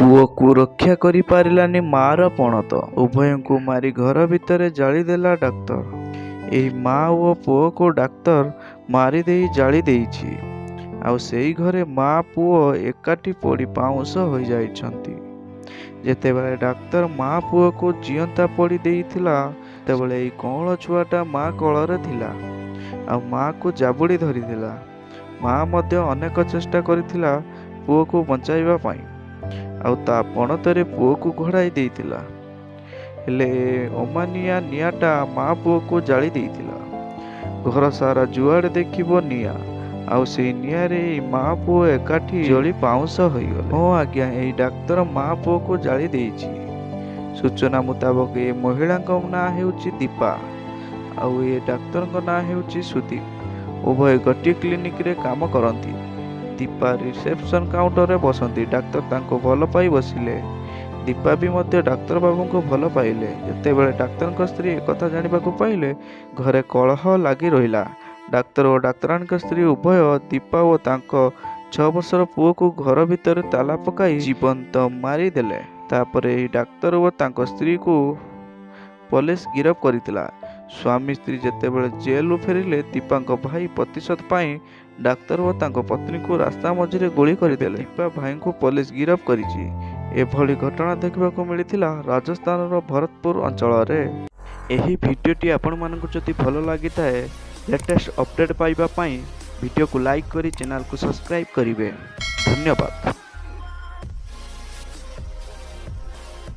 ପୁଅକୁ ରକ୍ଷା କରିପାରିଲାନି ମାଆର ପଣତ। ଉଭୟଙ୍କୁ ମାରି ଘର ଭିତରେ ଜାଳିଦେଲା ଡାକ୍ତର। ଏହି ମାଆ ଓ ପୁଅକୁ ଡାକ୍ତର ମାରିଦେଇ ଜାଳି ଦେଇଛି। ଆଉ ସେଇ ଘରେ ମାଆ ପୁଅ ଏକାଠି ପୋଡ଼ି ପାଉଁଶ ହୋଇଯାଇଛନ୍ତି। ଯେତେବେଳେ ଡାକ୍ତର ମାଆ ପୁଅକୁ ଜିଅନ୍ତା ପୋଡ଼ି ଦେଇଥିଲା, ସେତେବେଳେ ଏହି କଅଁଳ ଛୁଆଟା ମାଆ କୋଳରେ ଥିଲା, ଆଉ ମାଆକୁ ଜାବୁଡ଼ି ଧରିଥିଲା। ମାଆ ମଧ୍ୟ ଅନେକ ଚେଷ୍ଟା କରିଥିଲା ପୁଅକୁ ବଞ୍ଚାଇବା ପାଇଁ, ଆଉ ତା ପଣତରେ ପୁଅକୁ ଘୋଡ଼ାଇ ଦେଇଥିଲା। ହେଲେ ଏ ଅମାନିଆ ନିଆଁଟା ମାଆ ପୁଅକୁ ଜାଳି ଦେଇଥିଲା। ଘର ସାରା ଯୁଆଡ଼େ ଦେଖିବ ନିଆଁ, ଆଉ ସେଇ ନିଆଁରେ ଏଇ ମାଆ ପୁଅ ଏକାଠି ଜଳି ପାଉଁଶ ହୋଇଗଲେ। ହଁ ଆଜ୍ଞା, ଏଇ ଡାକ୍ତର ମାଆ ପୁଅକୁ ଜାଳି ଦେଇଛି। ସୂଚନା ମୁତାବକ, ଏ ମହିଳାଙ୍କ ନାଁ ହେଉଛି ଦୀପା, ଆଉ ଏ ଡାକ୍ତରଙ୍କ ନାଁ ହେଉଛି ସୁଦୀପ। ଉଭୟ ଗୋଟିଏ କ୍ଲିନିକରେ କାମ କରନ୍ତି। ଦୀପା ରିସେପସନ୍ କାଉଣ୍ଟରରେ ବସନ୍ତି। ଡାକ୍ତର ତାଙ୍କୁ ଭଲ ପାଇ ବସିଲେ। ଦୀପା ବି ମଧ୍ୟ ଡାକ୍ତର ବାବୁଙ୍କୁ ଭଲ ପାଇଲେ। ଯେତେବେଳେ ଡାକ୍ତରଙ୍କ ସ୍ତ୍ରୀ ଏକଥା ଜାଣିବାକୁ ପାଇଲେ, ଘରେ କଳହ ଲାଗି ରହିଲା। ଡାକ୍ତର ଓ ଡାକ୍ତରାଣୀଙ୍କ ସ୍ତ୍ରୀ ଉଭୟ ଦୀପା ଓ ତାଙ୍କ 6 ବର୍ଷର ପୁଅକୁ ଘର ଭିତରେ ତାଲା ପକାଇ ଜୀବନ୍ତ ମାରିଦେଲେ। ତାପରେ ଏହି ଡାକ୍ତର ଓ ତାଙ୍କ ସ୍ତ୍ରୀକୁ ପୋଲିସ ଗିରଫ କରିଥିଲା। ସ୍ୱାମୀ ସ୍ତ୍ରୀ ଯେତେବେଳେ ଜେଲରୁ ଫେରିଲେ, ଦୀପାଙ୍କ ଭାଇ ପ୍ରତିଶୋଧ ପାଇଁ ଡାକ୍ତର ଓ ତାଙ୍କ ପତ୍ନୀଙ୍କୁ ରାସ୍ତା ମଝିରେ ଗୁଳି କରିଦେଲେ। ଦୀପା ଭାଇଙ୍କୁ ପୋଲିସ ଗିରଫ କରିଛି। ଏଭଳି ଘଟଣା ଦେଖିବାକୁ ମିଳିଥିଲା ରାଜସ୍ଥାନର ଭରତପୁର ଅଞ୍ଚଳରେ। ଏହି ଭିଡ଼ିଓଟି ଆପଣମାନଙ୍କୁ ଯଦି ଭଲ ଲାଗିଥାଏ, ଲେଟେଷ୍ଟ ଅପଡ଼େଟ୍ ପାଇବା ପାଇଁ ଭିଡ଼ିଓକୁ ଲାଇକ୍ କରି ଚ୍ୟାନେଲକୁ ସବସ୍କ୍ରାଇବ୍ କରିବେ। ଧନ୍ୟବାଦ।